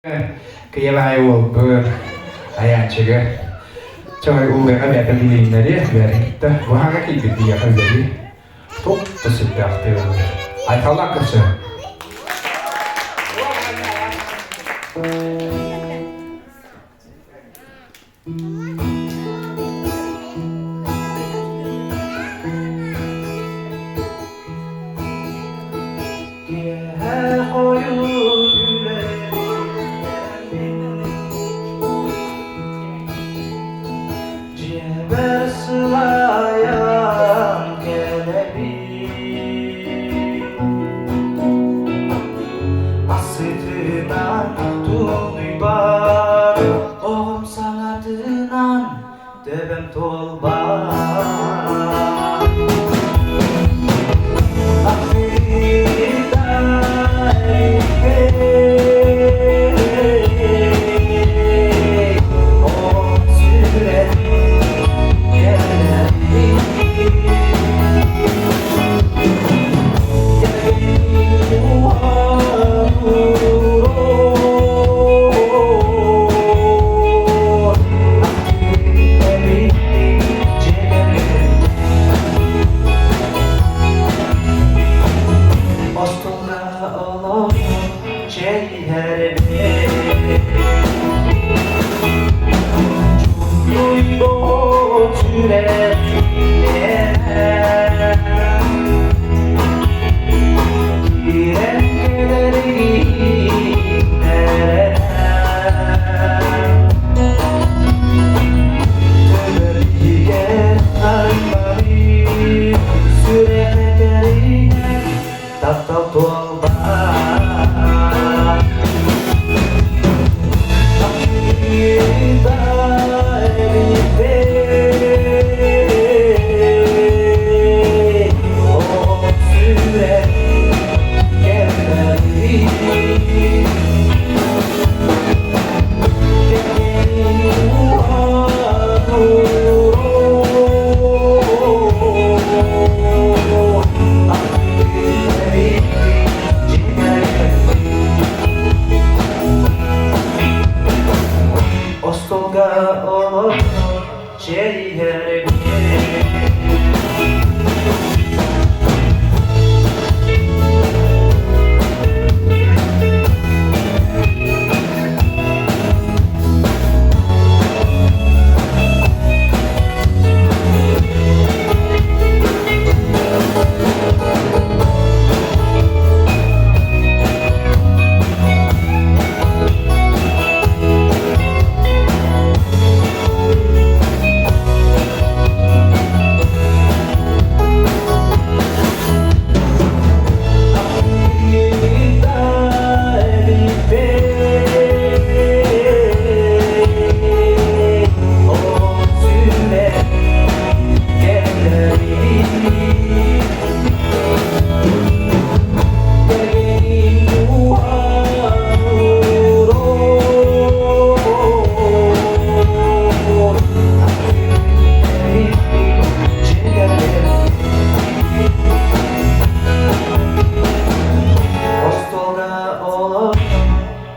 Кыйа уолбун айааччыга чой уулуйга бэйэтэ билииннэри бэйэтин кытта быһаҕа киирбит биһиэхэ үлэлии туох да сүрдээхтик ыллыыр. Айхаллаах көрсө. Киэһэ хойут үлэлииллэрин Дьиэбэр сылайан кэлэбин Асытынан тунуйбат Оҕом саҥатынан төбөм туолбат. Остуолга олорон чэй иһэрбин Чуҥкуйбут сүрэхпинэн Киирэн кэлэригин эрэнэн Төбөбүтүгэр айманыы Сүрэх этэринэн таптал туолбат. Остуолга олорон чэй иһэрбин. Остуолга олорон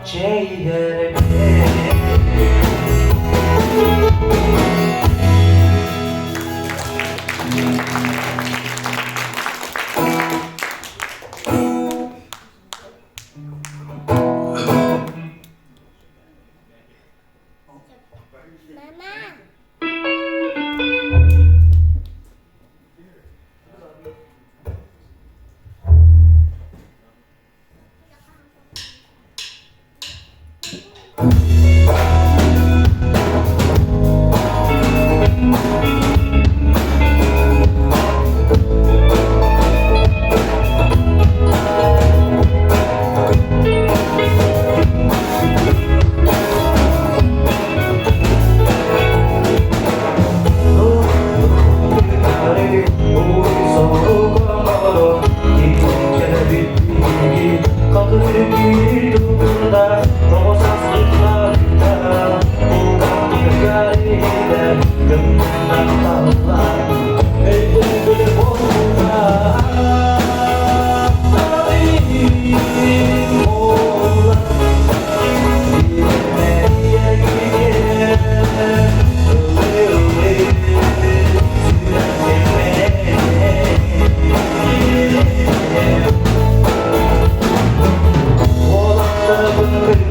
чэй иһэрбин.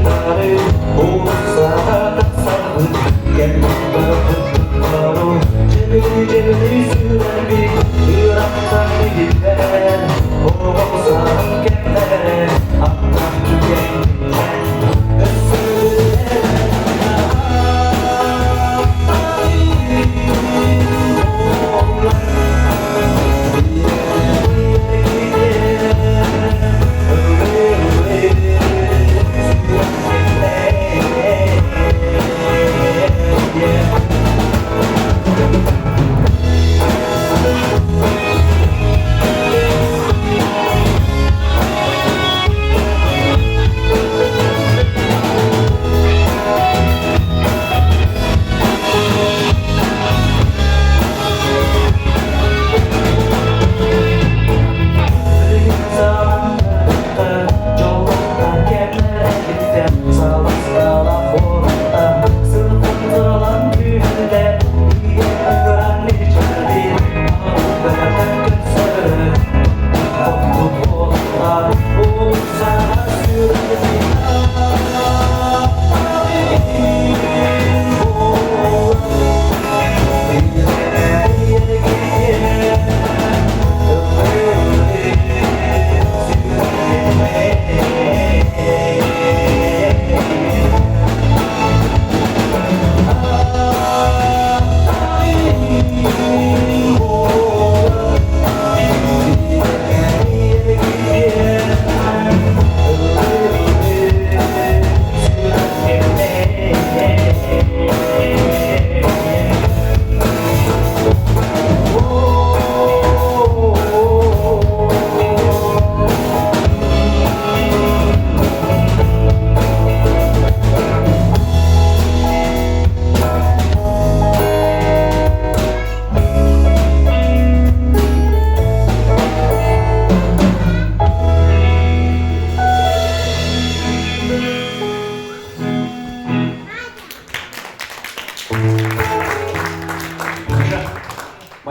кыргыттары уулуссаҕа тахсарбыт кэлбит-барбыт дьэбили-дьэбили сүүрэрбит ыырахтан иһиллэр оҕо сааһым кэмнэрэ аттах түгэннэр өссө Yeah.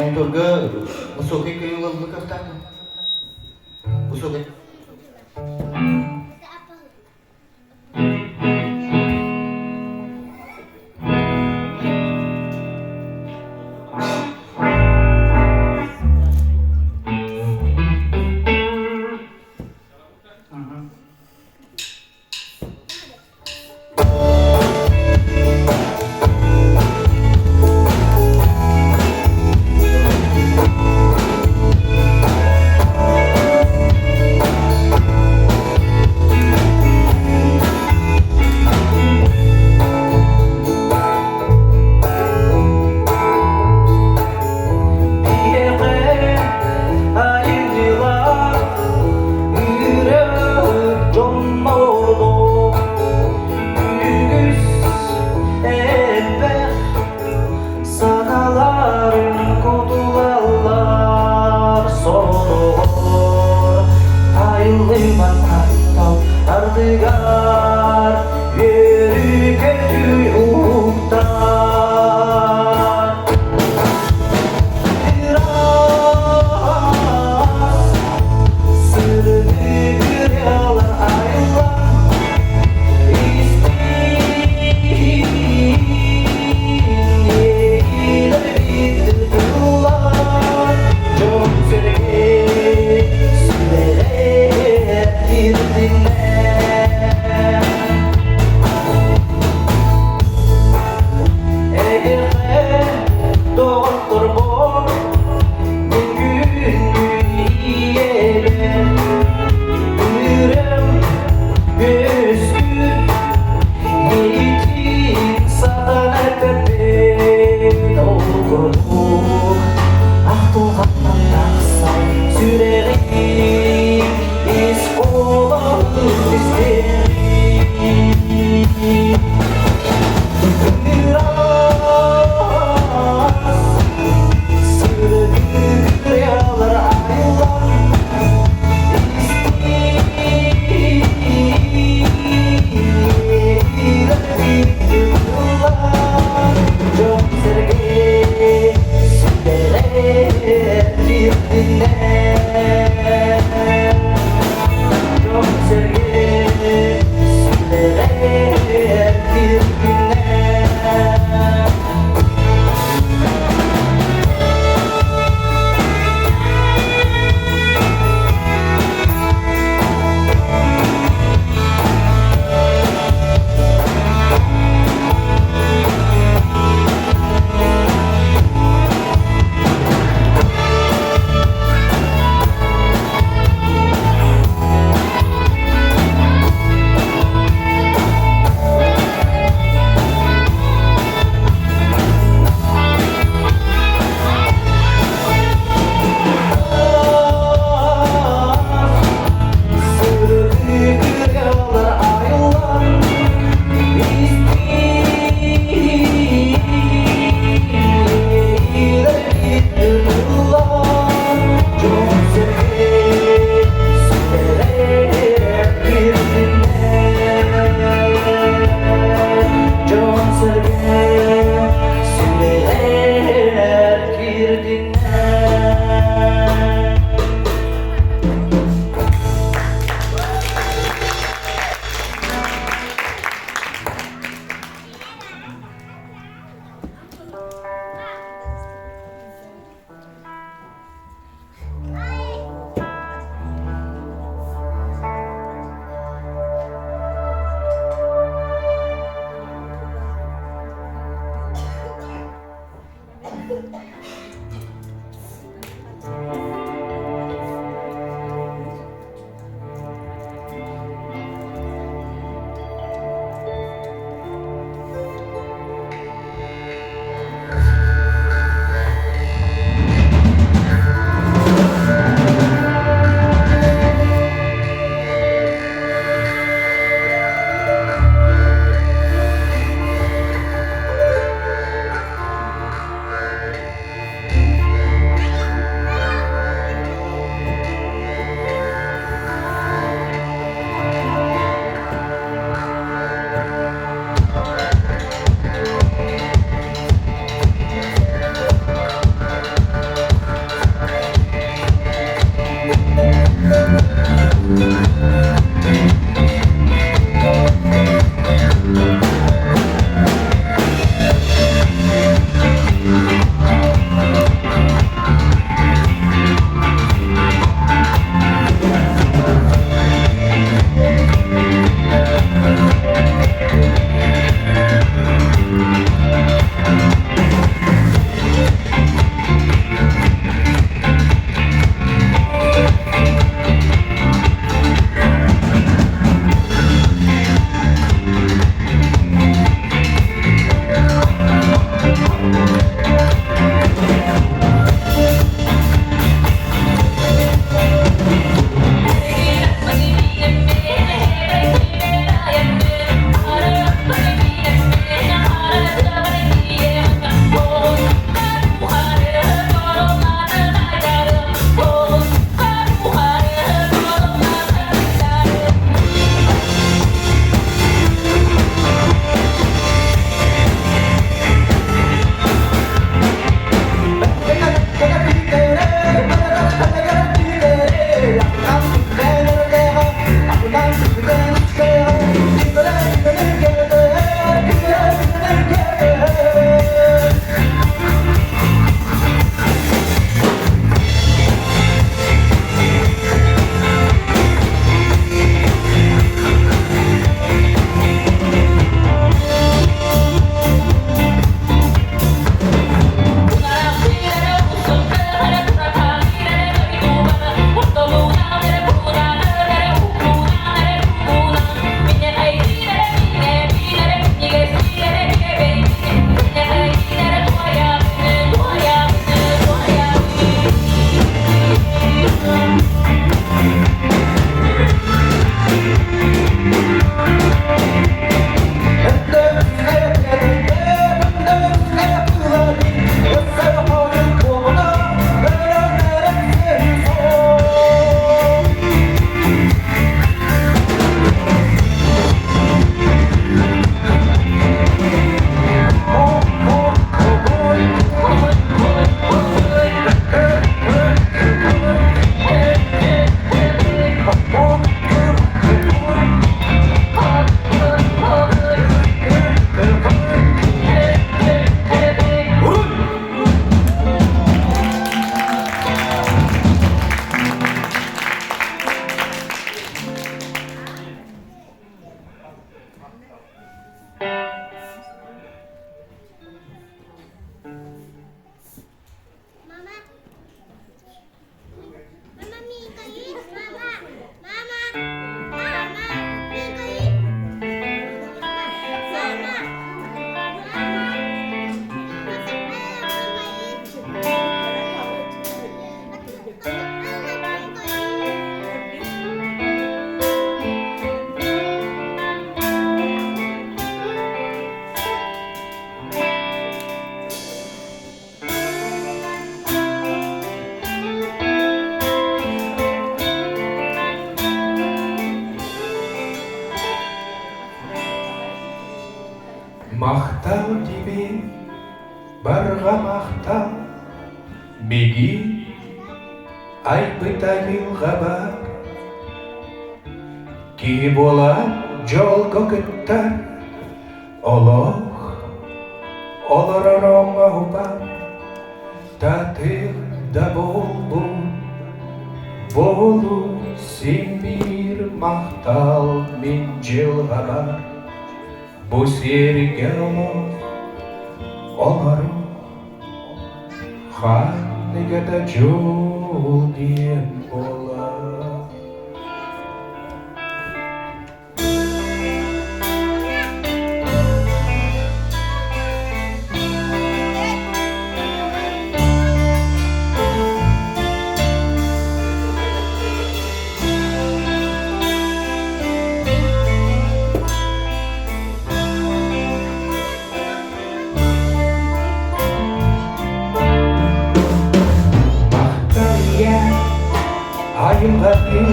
Мониторга высокий кыйыллыбы кафтааны. Высокий. Махтал тебе, барҕа махтал, мигин айбыт айылҕабар. Киһи буолан дьолго кыттар, олох олорор оҥоһубар, татык да буолбут, буолуу син биир махтал мин дьылҕабар. Бу сиргэ олох олору. Ханныга да дьол диэн буолар. Махталга айылҕатын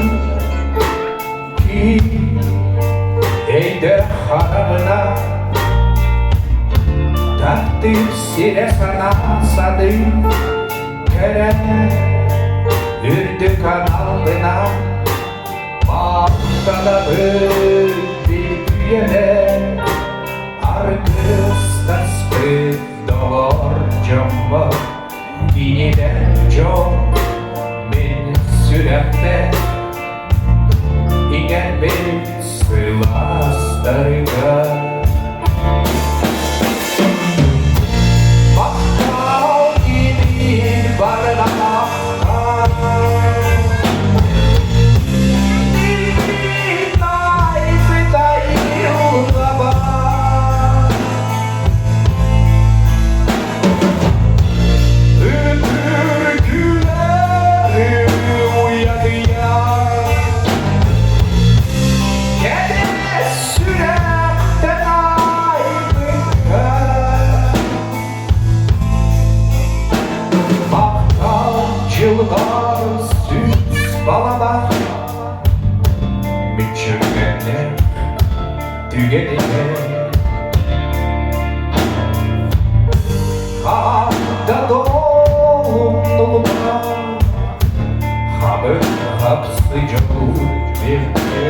киин өйдөөх хараҕына таптыыр сирэ санаа садыы кэрэ үрдүк аналына Махтанабын бүүйэлэр аргыстаспыт доҕор дьоммор кинилэр дьон мин сүрэхпэр иҥэрбит сылаастарыгар. Махтал кини барҕахха Махтал сүүс балаба Мүччүргэннэр түгэнигэр Хаста долумнулуга Хабы хапсы дьолу бирге.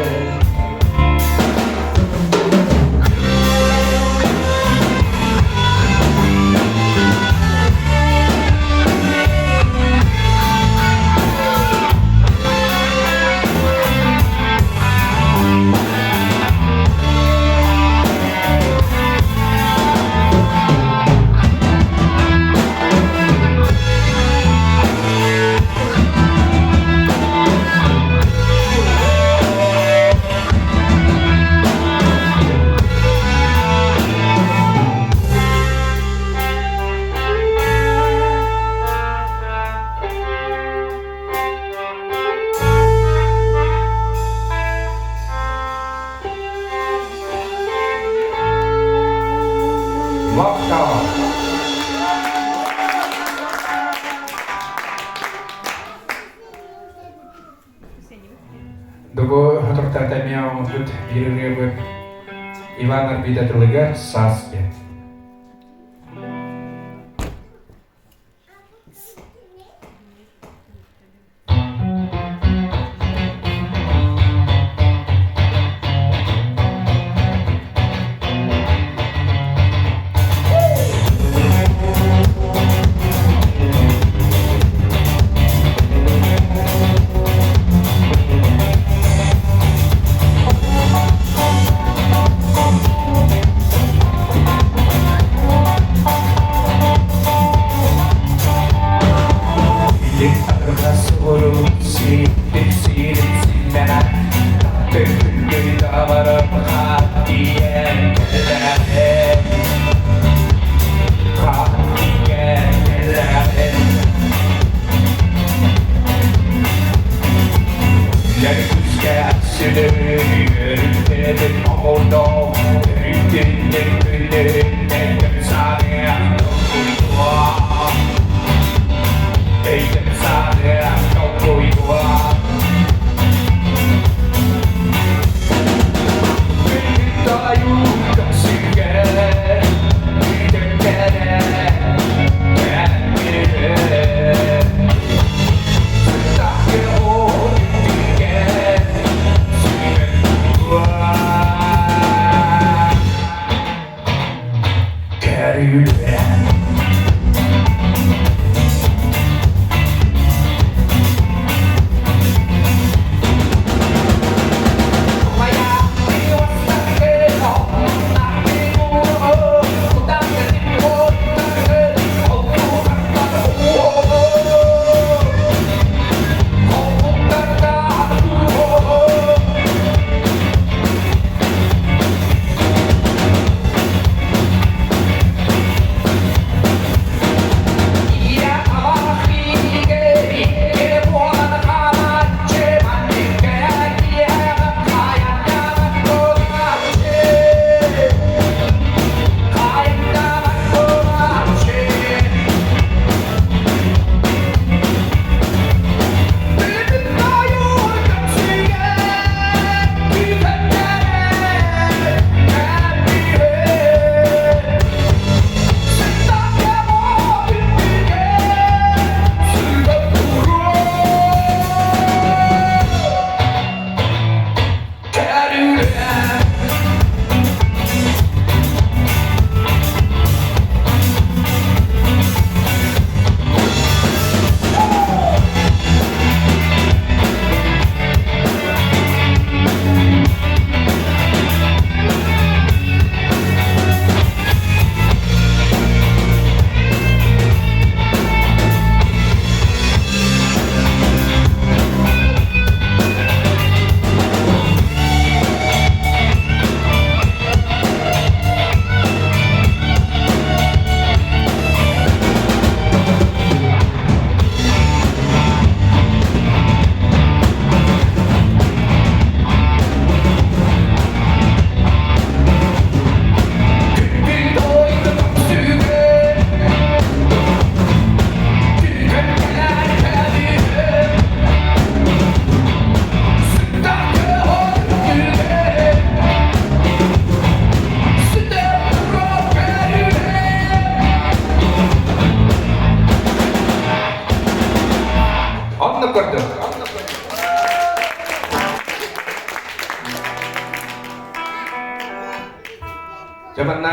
Махтал! Дугу хотуктата эмиэ оҥорбут биир ырыабыт Иван Арбита тылыгар «Саас» диэн.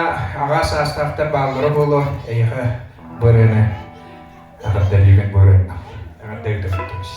Манна аҕа саастаахтар бааллара буолуо, эйиэхэ бу ырыаны эҕэрдэлиибин бу ырыаны. Эҕэрдэ ыытабыт.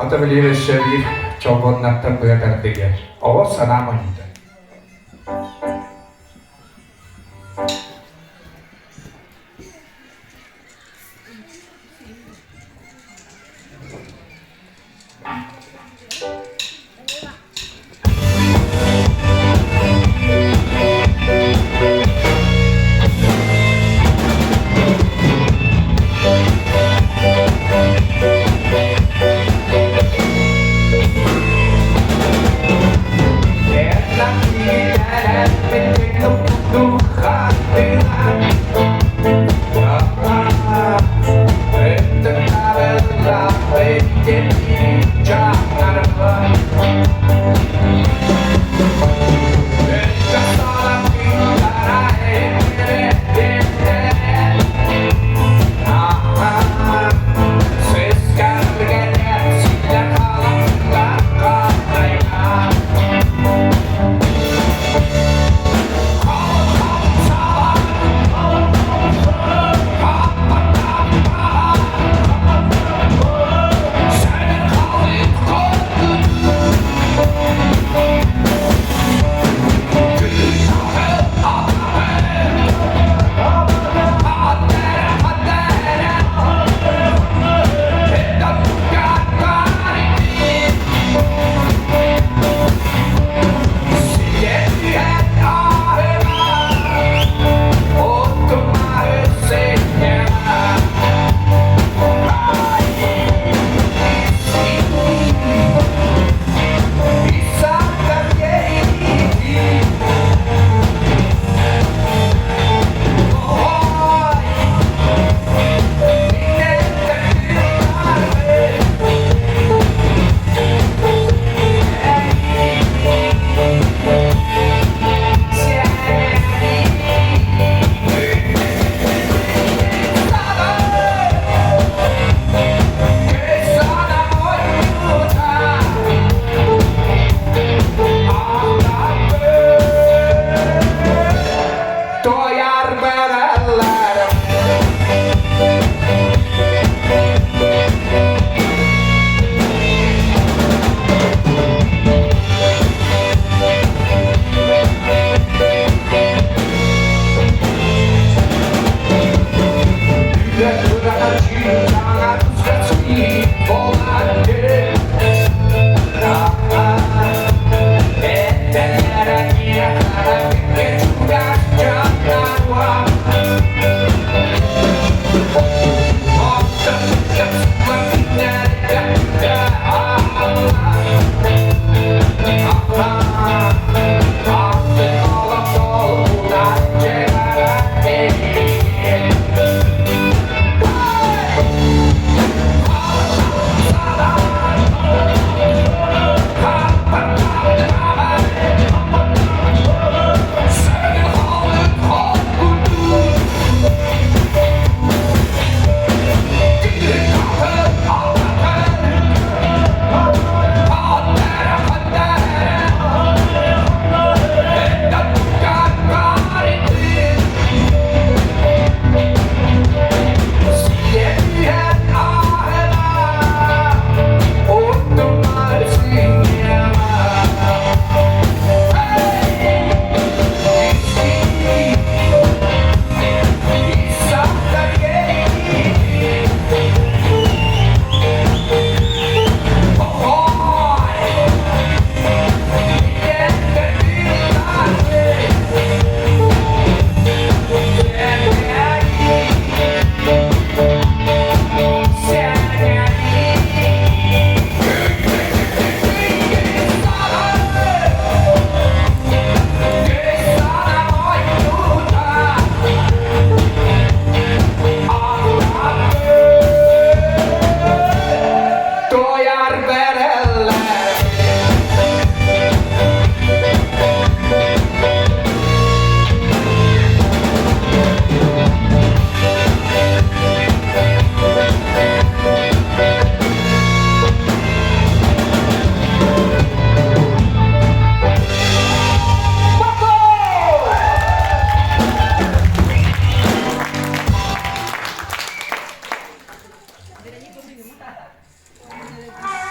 Ата билигин өссө биир чолбоннартан быа тардыгар. Оҕо санаам ойуута.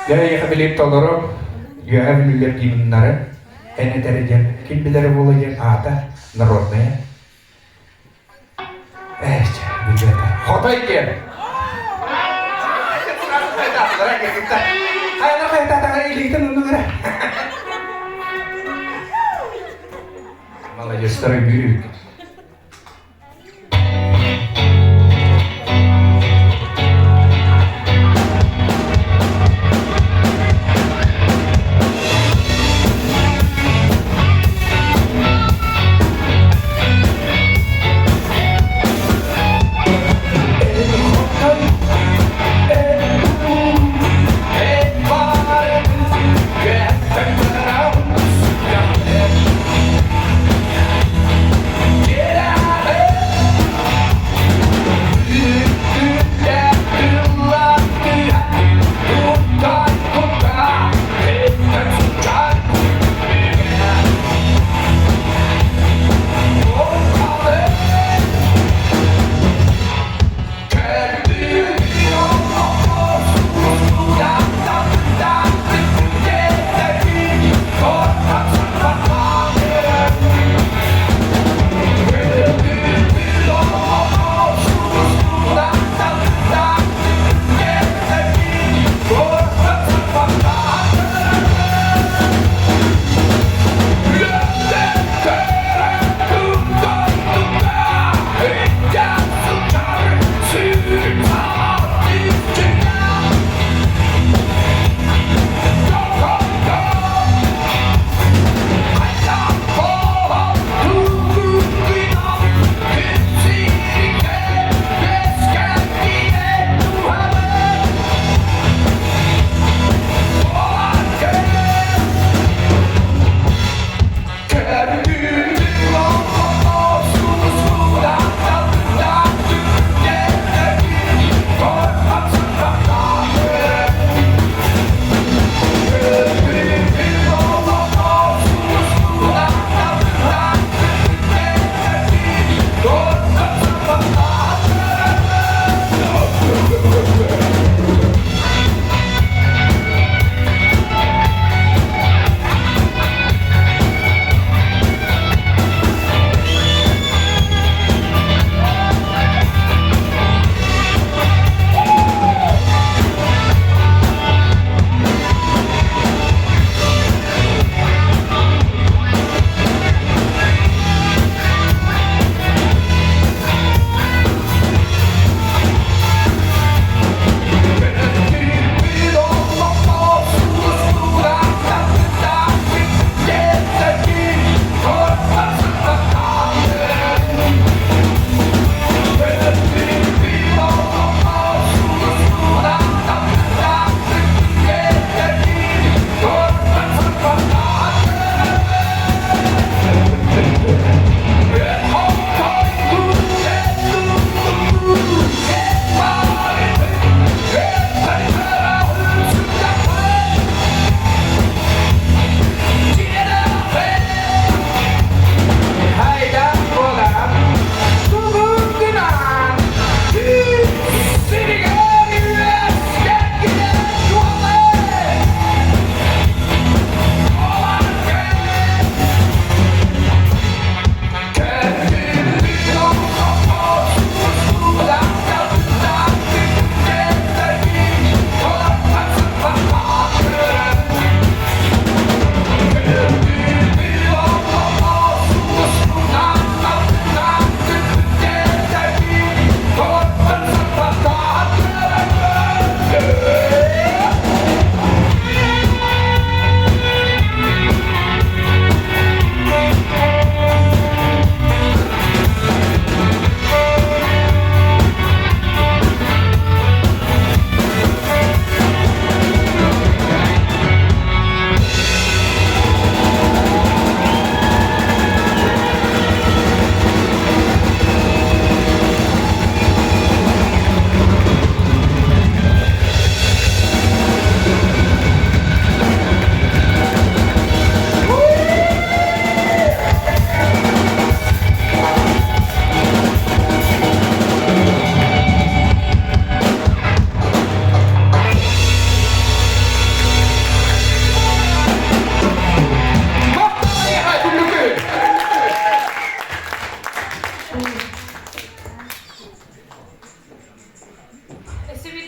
Дьэ, эйиэхэ билип толору үөһэ бүлүүлэр гимннары эн этэрэ диэн ким билэрэ буола диэн аата народная. Ээ, чэ, билбэтэ. Хотой диэн. Хайалар хайатаатаҕа илиитин оннук эрэ. Молодецтар өйүүр.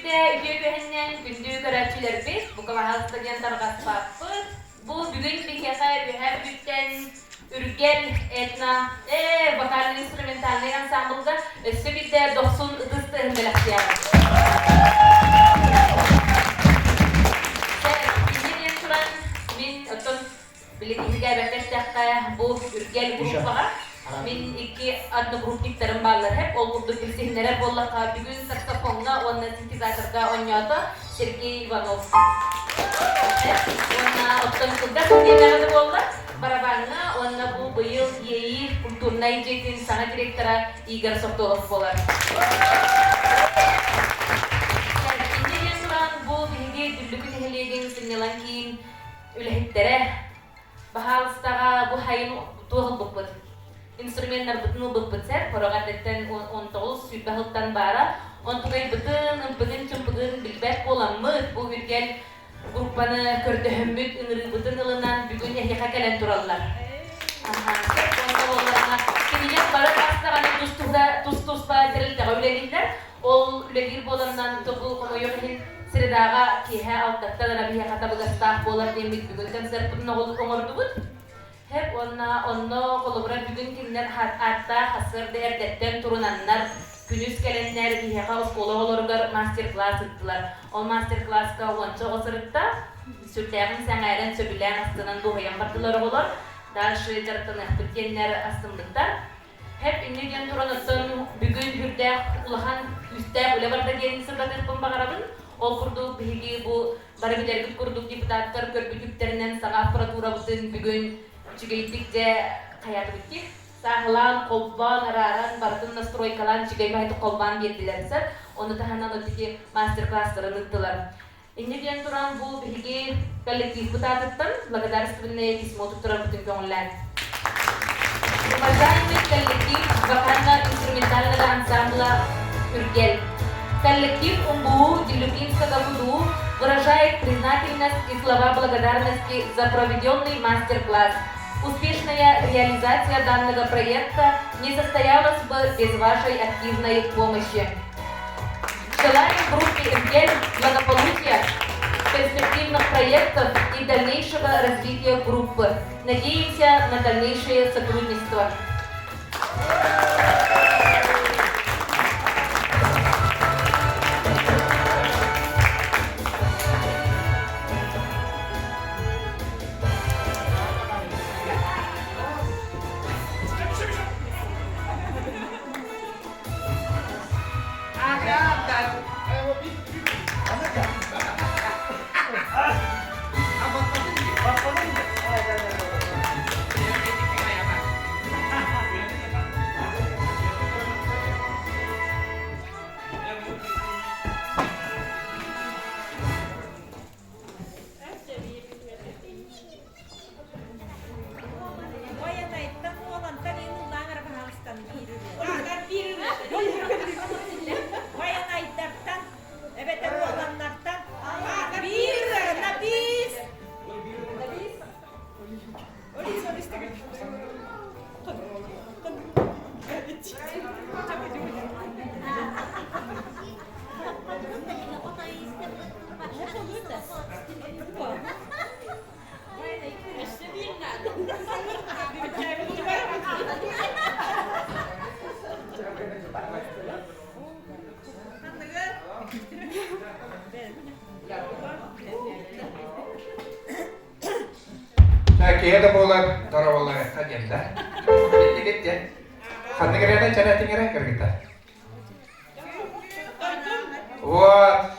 биирдэ үтүө күһүннэн күндү көрөөччүлэрбит, бука баһаалыста диэн тарҕаспаппыт. Бу бүгүн биһиэхэ Үөһээ Бүлүүттэн Үргэл этно вокально-инструментальнай ансамблга өссө биирдэ дохсун ытыс тыаһын бэлэхтиэҕэ. Инньэ диэн туран, мин оттон Билигин эттэххэ, бу Үргэл группаҕа мин икки одногруппниктарым бааллар һэп. Ол курдук билсиһиннэрэр буоллахха, бүгүн саксофоҥҥа уонна синтезаторга оонньоото Сергей Иванов. Уонна оттон кылгас бириэмэҕэ да буоллар, барабаҥҥа уонна бу быйыл Иэйии культурнай дьиэтин саҥа директора Игорь Сортолов буолар. Инньэ диэн туран, бу биһиги Дүллүкү нэһилиэгин сынньалаҥ киин үлэһиттэрэ баһаалыстаҕа бу хайын туох ылбыппыт инструменнарбытын ылбыппыт сэр хороҕ эрдэттэн 19 сүүрбэ сылтан баара онтукайбытын ымпыгын чымпыгын билбэт буоламмыт бу үргэл группаны көрдөһөммүт ыҥырыыбытын ылынан бүгүн эһиэхэ кэлэн тураллар кинилэр бары хас даҕаны тус-туспа тэрилтэҕэ үлэлииллэр. Ол үлэлиир буоланнан тобу хомойуох иһин средаҕа киэһэ алтаттан эрэ биһиэхэ табыгастаах буолар диэммит бүгүн концерпытын оҥордубут. Хэп уонна онно холобура бүгүн кинилэр ааттаах сарсыарда эрдэттэн турунаннар күнүс кэлэннэр биһиэхэ оскуола оҕолоругар мастер-класс ыыттылар. Ол мастер-класска уонча оҕо сырытта. Сүрдээҕин сэҥээрэн, сөбүлээн, астынан дуоһуйан бардылар оҕолор. Дальше дьарыктаныахпыт диэннэр астыммыттар. Хэп инньэ диэн туран оттон бүгүн сүрдээх улахан күүстээх үлэ барда диэн сырдатыахпын баҕарабын. Ол курдук биһиги бу бары билэргит курдук депутаттар көрбүт үптэринэн саҥа аппаратурабытын бүгүн үчүгэйдик дьэ хайаатыбыт дии. Сааһылаан, холбоон, арааран, барытын настройкалаан үчүгэй баһытык холбоон биэрдилэр сэр. Ону таһынан вот ити мастер-класстарын ыыттылар. Инньэ диэн туран бу биһиги коллективпыт аатыттан благодарственное письмо туттарарбытын көҥүллээн. Уважаемый коллектив вокально-инструментального ансамбла «Үргэл», коллектив УМБУ Делюкинского ГУДУ выражает признательность и слова благодарности за проведенный мастер-класс. Успешная реализация данного проекта не состоялась бы без вашей активной помощи. Желаем группе «Эмгель» благополучия, перспективных проектов и дальнейшего развития группы. Надеемся на дальнейшее сотрудничество. Байанайтан уолантан ин ыллаан эрэ баһаалыстан Байанайдартан эбэтэр уоланнартан биир ырыа бис Киһи да буолар дорооболоруохха диэн да. Биллигит диэн. Ханнык эрэ чэрэтиҥ эрэ кыргыттар. Вот.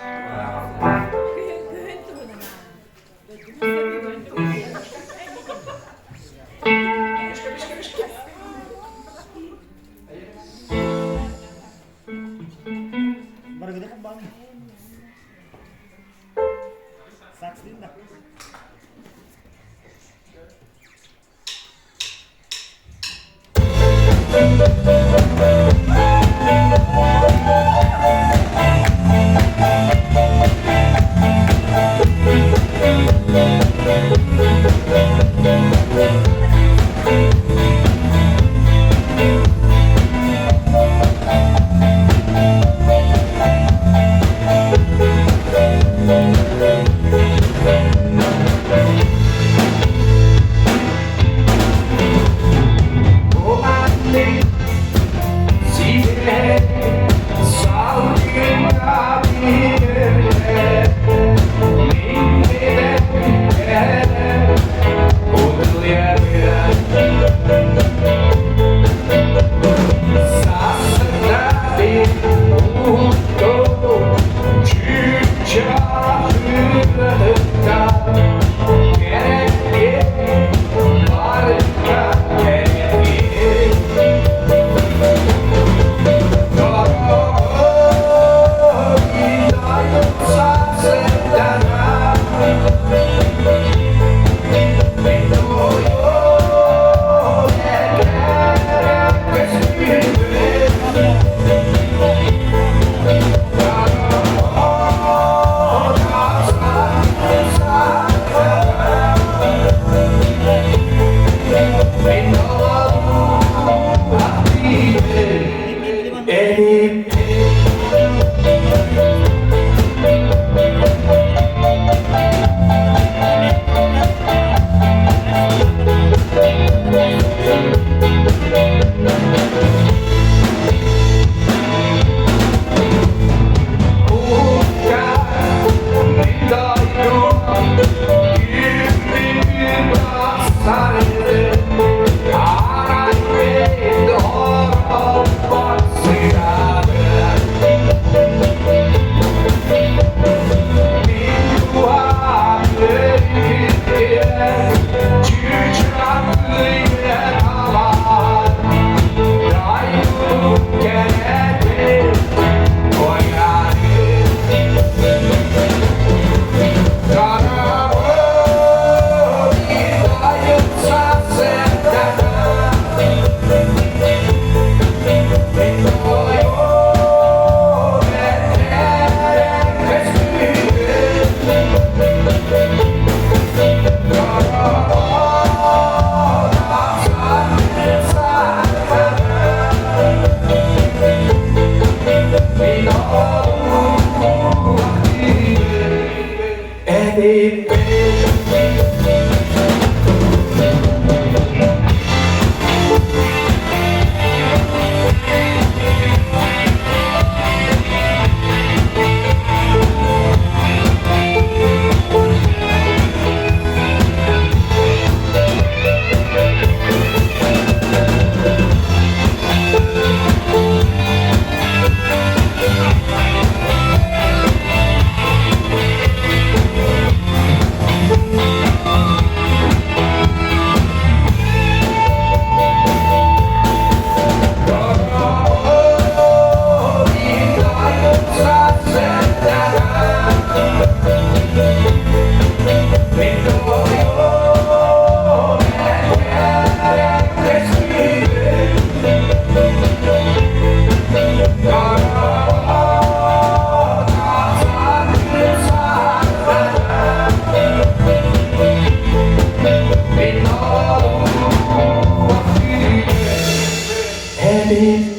Edip